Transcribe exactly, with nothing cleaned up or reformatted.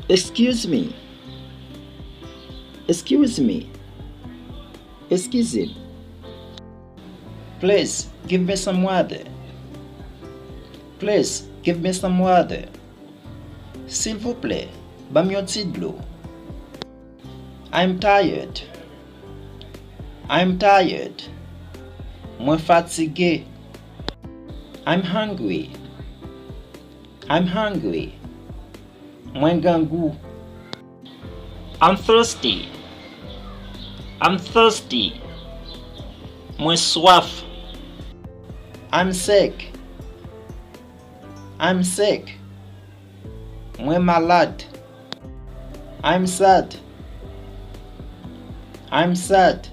Excuse me. Excuse me. Eskize m. Please, give me some water. Please, give me some water. Silvouplè, ban m yon ti dlo. I'm tired. I'm tired. Mwen fatige. I'm hungry. I'm hungry. Mwen grangou. I'm thirsty. I'm thirsty. Mwen swaf. I'm sick. I'm sick. Mwen malad. I'm sad. I'm sad.